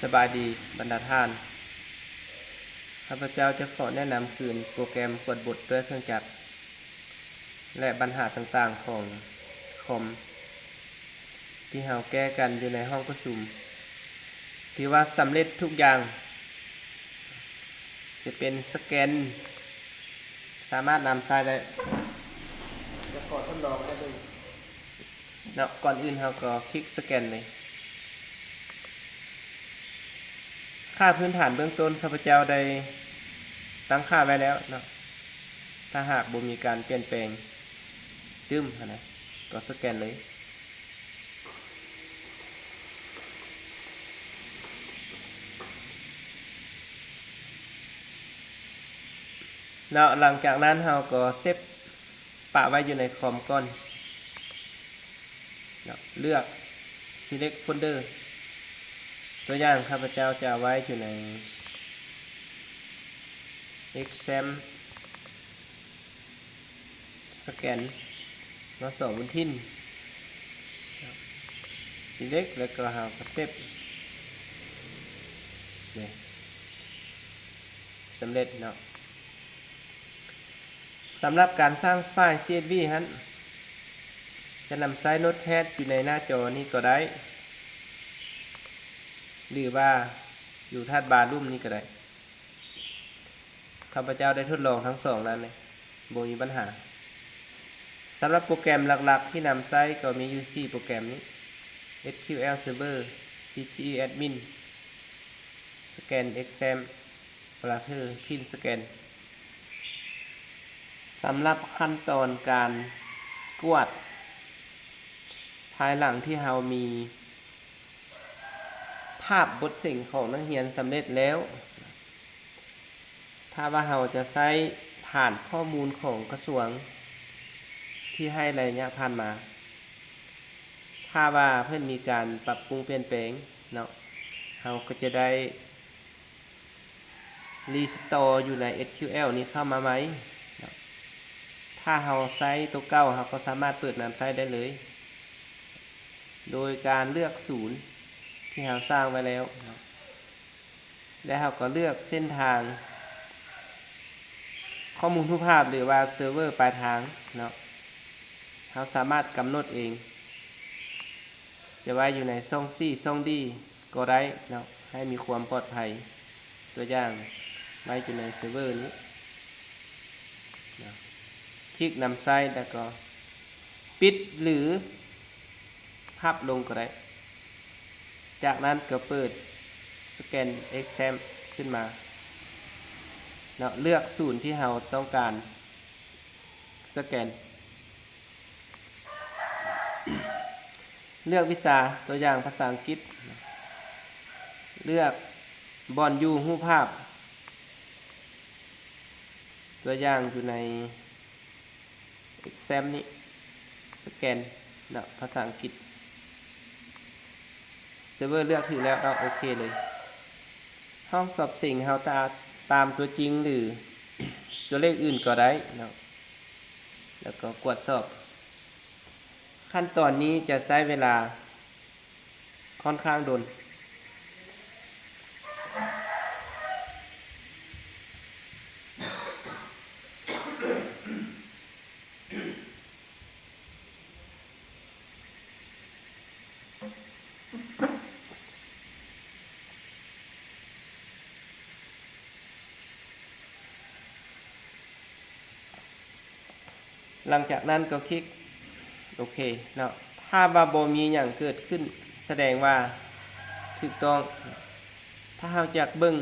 ສະບາຍດີບັນດາທ່ານ, ຂ້າພະເຈົ້າຈະຂໍແນະນຳຄືນໂປຣແກຣມກວດບົດດ້ວຍເຄື່ອງຈັກ ແລະ ບັນຫາຕ່າງໆຂອງຄອມ ທີ່ເຮົາແກ້ກັນຢູ່ໃນຫ້ອງປະຊຸມ ຖືວ່າສຳເລັດທຸກຢ່າງ. ຈະເປັນສະແກນ ສາມາດນຳໃຊ້ໄດ້. ຈະຂໍທົດລອງໃຫ້ເບິ່ງເນາະ, ກ່ອນອື່ນເຮົາກໍຄລິກສະແກນເລີຍ. ຄ່າພື້ນຖານເບື້ອງຕົ້ນ ຂ້າພະເຈົ້າໄດ້ຕັ້ງຄ່າໄວ້ແລ້ວເນາະ, ຖ້າຫາກບໍ່ມີການປ່ຽນແປງຕື່ມຫັ້ນນະ ກໍສະແກນເລີຍເນາະ. ຫຼັງຈາກນັ້ນເຮົາກໍເຊບປະໄວ້ຢູ່ໃນຄອມກ່ອນເນາະ, ເລືອກ select folder. ຕົວຢ່າງ ຂ້າພະເຈົ້າຈະເອົາໄວ້ຢູ່ໃນ exam ສະແກນ ນສ ບຸນທິນ select ແລ້ວກໍເຮົາກໍເຊບ. ນີ້ ສຳເລັດເນາະ. ສຳລັບການສ້າງໄຟລ໌ CSV ຫັ້ນ ຈະນຳໃຊ້ Notepad ຢູ່ໃນໜ້າຈໍນີ້ກໍໄດ້ ຫຼືວ່າຢູ່ທາດບາລຸ່ມນີ້ກໍໄດ້. ຂ້າພະເຈົ້າໄດ້ທົດລອງທັງສອງນັ້ນເລີຍ ບໍ່ມີບັນຫາ. ສຳລັບໂປຣແກຣມຫຼັກໆທີ່ນຳໃຊ້ກໍມີຢູ່ສີ່ໂປຣແກຣມນີ້ SQL Server, PGE Admin, Scan Exam, Oracle Print Scan. ສຳລັບຂັ້ນຕອນການກວດ ພາຍຫຼັງທີ່ເຮົາມີພາບບົດເສັງຂອງນັກຮຽນສຳເລັດແລ້ວ, ຖ້າວ່າເຮົາຈະໃຊ້ຖານຂໍ້ມູນຂອງກະຊວງທີ່ໃຫ້ໄລຍະຜ່ານມາ, ຖ້າວ່າເພິ່ນມີການປັບປຸງປ່ຽນແປງເນາະ, ເຮົາກໍຈະໄດ້ restore ຢູ່ໃນ SQL ນີ້ເຂົ້າມາໃໝ່ເນາະ. ຖ້າເຮົາໃຊ້ໂຕເກົ່າ, ເຮົາກໍສາມາດເປີດນຳໃຊ້ໄດ້ເລີຍ ໂດຍການເລືອກສູນທີ່ເຮົາສ້າງໄວ້ແລ້ວເນາະ. ແລະ ເຮົາກໍເລືອກເສັ້ນທາງຂໍ້ມູນຮູບພາບ ຫຼືວ່າເຊີເວີປາຍທາງເນາະ, ເຮົາສາມາດກຳນົດເອງ ຈະໄວ້ຢູ່ໃນຊ່ອງ C ຊ່ອງ D ກໍໄດ້ເນາະ, ໃຫ້ມີຄວາມປອດໄພ. ຕົວຢ່າງ ໄວ້ຢູ່ໃນເຊີເວີນີ້ເນາະ, ຄລິກນຳໃຊ້ ແລ້ວກໍປິດ ຫຼື ພັບລົງກໍໄດ້. ຈາກນັ້ນກໍເປີດ Scan Exam ຂຶ້ນມາເນາະ, ເລືອກສູນທີ່ເຮົາຕ້ອງການສະແກນ, ເລືອກວິຊາ, ຕົວຢ່າງພາສາອັງກິດ, ເລືອກບ່ອນຢູ່ຮູບພາບ, ຕົວຢ່າງຢູ່ໃນ Exam ນີ້ ສະແກນເນາະ ພາສາອັງກິດ. ເຊີເວີເລືອກຖືກແລ້ວເນາະ, ໂອເຄເລີຍ. ຫ້ອງສອບເສັງເຮົາຕາ ຕາມຕົວຈິງ ຫຼື ຕົວເລກອື່ນກໍໄດ້ເນາະ, ແລ້ວກໍກວດສອບ. ຂັ້ນຕອນນີ້ຈະໃຊ້ເວລາ ຂ້ອນຂ້າງດົນ. ຫຼັງຈາກນັ້ນກໍຄລິກໂອເຄເນາະ. ຖ້າວ່າບໍ່ມີຫຍັງເກີດຂຶ້ນ ສະແດງວ່າຖືກຕ້ອງ. ຖ້າເຮົາຢາກເບິ່ງ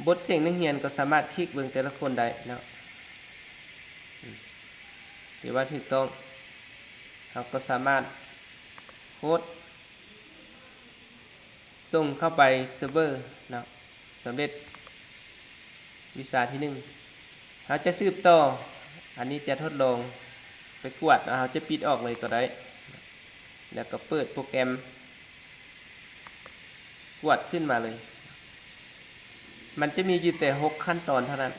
ບົດເສັງນັກຮຽນ ກໍສາມາດຄລິກເບິ່ງແຕ່ລະຄົນໄດ້ເນາະ. ຖືວ່າຖືກຕ້ອງ. ເຮົາກໍສາມາດໂຄດ ສົ່ງເຂົ້າໄປເຊີເວີເນາະ, ສຳເລັດວິຊາທີໜຶ່ງ. ເຮົາຈະສືບຕໍ່, ອັນນີ້ຈະທົດລອງໄປກວດເນາະ, ເຮົາຈະປິດອອກເລີຍກໍໄດ້ ແລ້ວກໍເປີດໂປຣແກຣມກວດຂຶ້ນມາເລີຍ. ມັນຈະມີຢູ່ແຕ່ຫົກຂັ້ນຕອນເທົ່ານັ້ນ.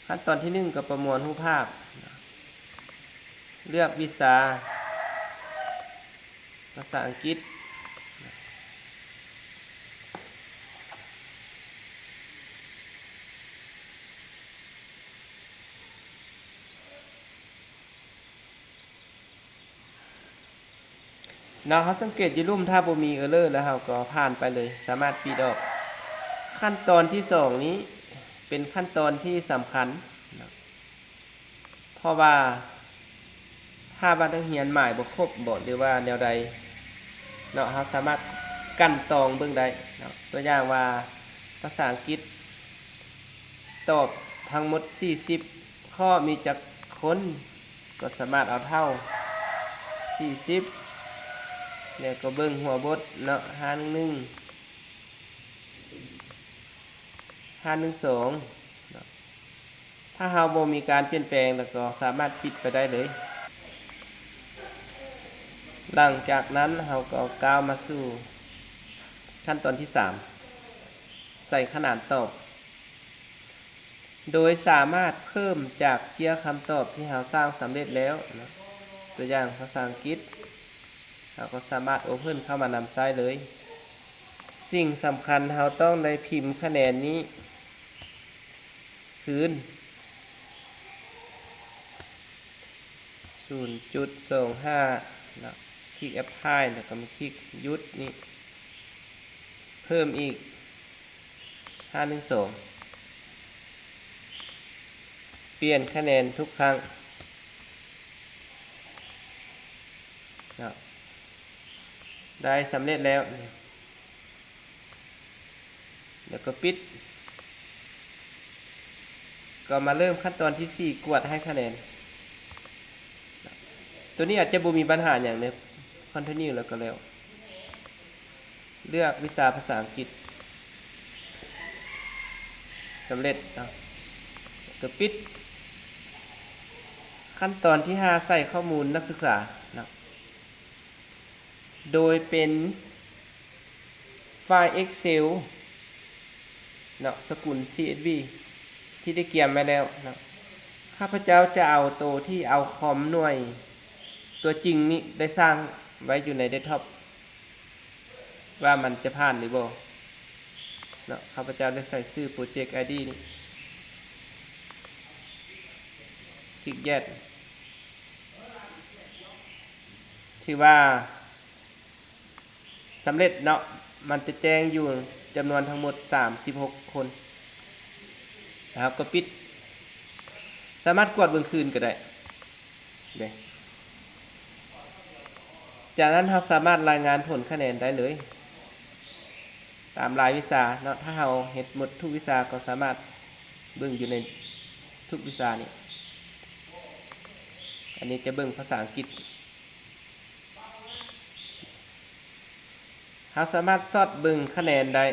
ຂັ້ນຕອນທີໜຶ່ງກໍປະມວນຮູບພາບ, ເລືອກວິຊາ ພາສາອັງກິດ, ເນາະ ເຮົາສັງເກດຢູ່ລຸ່ມ ຖ້າບໍ່ມີເອີເຣີແລ້ວ ເຮົາກໍຜ່ານໄປເລີຍ ສາມາດປິດອອກ. ຂັ້ນຕອນທີສອງນີ້ເປັນຂັ້ນຕອນທີ່ສຳຄັນເນາະ ເພາະວ່າຖ້າວ່ານັກຮຽນໝາຍບໍ່ຄົບບໍ ຫຼືວ່າແນວໃດເນາະ ເຮົາສາມາດກັ່ນຕອງເບິ່ງໄດ້ເນາະ. ຕົວຢ່າງວ່າພາສາອັງກິດຕອບທັງໝົດສີ່ສິບຂໍ້ ມີຈັກຄົນ ກໍສາມາດເອົາເທົ່າສີ່ສິບ ແລ້ວກໍເບິ່ງຫົວບົດເນາະ ຫ້າໜຶ່ງໜຶ່ງ ຫ້າໜຶ່ງສອງເນາະ. ຖ້າເຮົາບໍ່ມີການປ່ຽນແປງ ແລ້ວກໍສາມາດປິດໄປໄດ້ເລີຍ. ຫຼັງຈາກນັ້ນເຮົາກໍກ້າວມາສູ່ຂັ້ນຕອນທີສາມ ໃສ່ຂະໜານຕອບ ໂດຍສາມາດເພີ່ມຈາກເຈ້ຍຄຳຕອບທີ່ເຮົາສ້າງສຳເລັດແລ້ວເນາະ ຕົວຢ່າງພາສາອັງກິດ ເຮົາກໍສາມາດໂອເພິ້ນເຂົ້າມານຳໃຊ້ເລີຍ. ສິ່ງສຳຄັນເຮົາຕ້ອງໄດ້ພິມຄະແນນນີ້ຄືນ ສູນຈຸດສອງຫ້າເນາະ ຄລິກແອັບພລາຍ ແລ້ວກໍມາຄລິກຢຸດນີ້ ເພີ່ມອີກ ຫ້າໜຶ່ງສອງ ປ່ຽນຄະແນນທຸກຄັ້ງເນາະ ໄດ້ສຳເລັດແລ້ວ ແລ້ວກໍປິດ ກໍມາເລີ່ມຂັ້ນຕອນທີສີ່ ກວດໃຫ້ຄະແນນ. ຕົວນີ້ອາດຈະບໍ່ມີບັນຫາຫຍັງເດ້ ຄອນທິນິວແລ້ວກໍແລ້ວ ເລືອກວິຊາພາສາອັງກິດ ສຳເລັດເນາະ ກໍປິດ. ຂັ້ນຕອນທີຫ້າ ໃສ່ຂໍ້ມູນນັກສຶກສາເນາະ ໂດຍເປັນ ໄຟລ໌ Excel ເນາະ ສະກຸນ CSV ທີ່ໄດ້ກຽມໄວ້ແລ້ວເນາະ. ຂ້າພະເຈົ້າຈະເອົາໂຕທີ່ເອົາຄອມໜ່ວຍຕົວຈິງນີ້ໄດ້ສ້າງໄວ້ຢູ່ໃນ desktop ວ່າມັນຈະຜ່ານຫຼືບໍ່ເນາະ. ຂ້າພະເຈົ້າໄດ້ໃສ່ຊື່ Project ID ນີ້ ຄລິກ Yes ຖືວ່າ ສຳເລັດເນາະ ມັນຈະແຈ້ງຢູ່ຈຳນວນທັງໝົດສາມສິບຫົກຄົນ. ເຮົາກໍປິດ ສາມາດກວດເບິ່ງຄືນກໍໄດ້ເດ້. ຈາກນັ້ນເຮົາສາມາດລາຍງານຜົນຄະແນນໄດ້ເລີຍ ຕາມລາຍວິຊາເນາະ. ຖ້າເຮົາເຮັດໝົດທຸກວິຊາ ກໍສາມາດເບິ່ງຢູ່ໃນທຸກວິຊານີ້. ອັນນີ້ຈະເບິ່ງພາສາອັງກິດ. ເຮົາສາມາດຊອດເບິ່ງຄະແນນໄດ້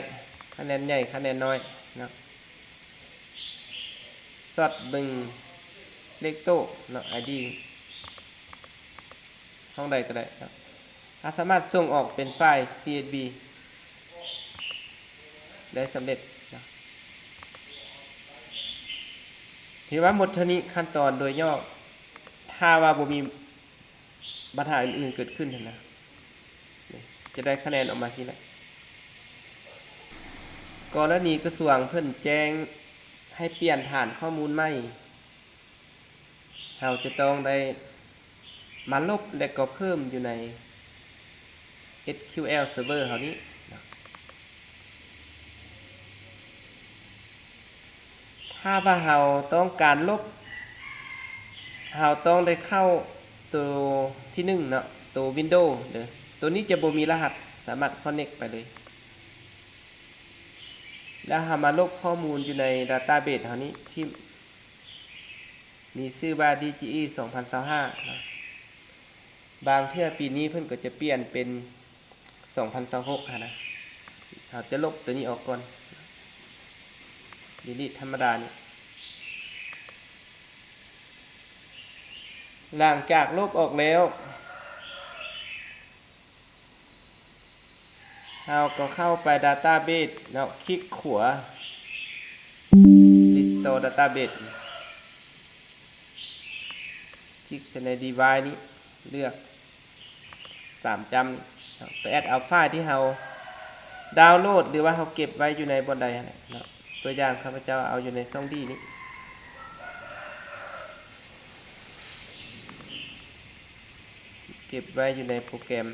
ຄະແນນໃຫຍ່ ຄະແນນນ້ອຍເນາະ. ຊອດເບິ່ງເລກໂຕ້ເນາະ ID ຫ້ອງໃດກໍໄດ້ເນາະ. ເຮົາສາມາດສົ່ງອອກເປັນໄຟລ໌ CSV ໄດ້ສຳເລັດເນາະ. ຖືວ່າໝົດເທົ່ານີ້ ຂັ້ນຕອນໂດຍຫຍໍ້. ຖ້າວ່າບໍ່ມີ ບັນຫາອື່ນໆເກີດຂຶ້ນຫັ້ນນະ ຈະໄດ້ຄະແນນອອກມາຊີ້ແຫຼະ. ກໍລະນີກະຊວງເພິ່ນແຈ້ງໃຫ້ປ່ຽນຖານຂໍ້ມູນໃໝ່ ເຮົາຈະຕ້ອງໄດ້ມາລົບ ແລະ ກໍເພີ່ມຢູ່ໃນ SQL Server ເຮົານີ້ເນາະ. ຖ້າວ່າເຮົາຕ້ອງການລົບ ເຮົາຕ້ອງໄດ້ເຂົ້າໂຕທີໜຶ່ງເນາະ ໂຕ Windows ເດີ. ໂຕນີ້ຈະບໍ່ມີລະຫັດ ສາມາດ connect ໄປເລີຍ ແລ້ວເຮົາມາລົບຂໍ້ມູນຢູ່ໃນ database ເຮົານີ້ ທີ່ມີຊື່ວ່າ DGE ສອງພັນຊາວຫ້າເນາະ. ບາງເທື່ອປີນີ້ເພິ່ນກໍຈະປ່ຽນເປັນ ສອງພັນຊາວຫົກຫັ້ນນະ. ເຮົາຈະລົບໂຕນີ້ອອກກ່ອນ delete ທຳມະດານີ້. ຫຼັງຈາກລົບອອກແລ້ວ ເຮົາກໍເຂົ້າໄປ database ເນາະ ຄລິກຂວາ restore database ຄລິກໃສ່ໃນ device ນີ້ ເລືອກ ສາມຈ້ຳນີ້ເນາະ ໄປແອັດເອົາໄຟລ໌ທີ່ເຮົາດາວໂຫຼດ ຫຼືວ່າເຮົາເກັບໄວ້ຢູ່ໃນບ່ອນໃດຫັ້ນແຫຼະເນາະ. ຕົວຢ່າງຂ້າພະເຈົ້າເອົາຢູ່ໃນຊ່ອງ D ນີ້ ເກັບໄວ້ຢູ່ໃນໂປຣແກຣມ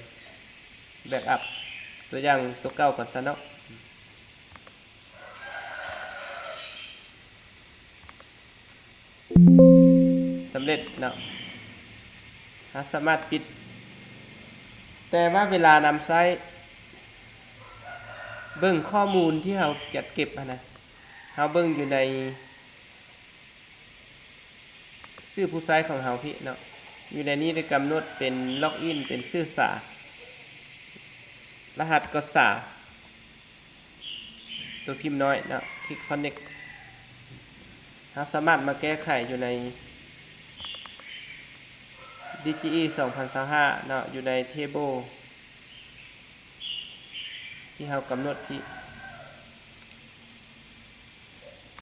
ແບັກອັບ ຕົວຢ່າງຕົວເກົ່າກ່ອນຊະເນາະ. ສຳເລັດເນາະ ເຮົາສາມາດປິດ. ແຕ່ວ່າເວລານຳໃຊ້ ເບິ່ງຂໍ້ມູນທີ່ເຮົາຈັດເກັບຫັ້ນນະ ເຮົາເບິ່ງຢູ່ໃນຊື່ຜູ້ໃຊ້ຂອງເຮົາພີ້ເນາະ. ຢູ່ໃນນີ້ໄດ້ກຳນົດເປັນລັອກອິນ ເປັນຊື່ສາ ລະຫັດກໍສາ ຕົວພິມນ້ອຍເນາະ ຄລິກຄອນເນັກ. ເຮົາສາມາດມາແກ້ໄຂຢູ່ໃນ ດີຈີອີ ສອງພັນຊາວຫ້າເນາະ ຢູ່ໃນເທເບິ້ນທີ່ເຮົາກຳນົດທີ່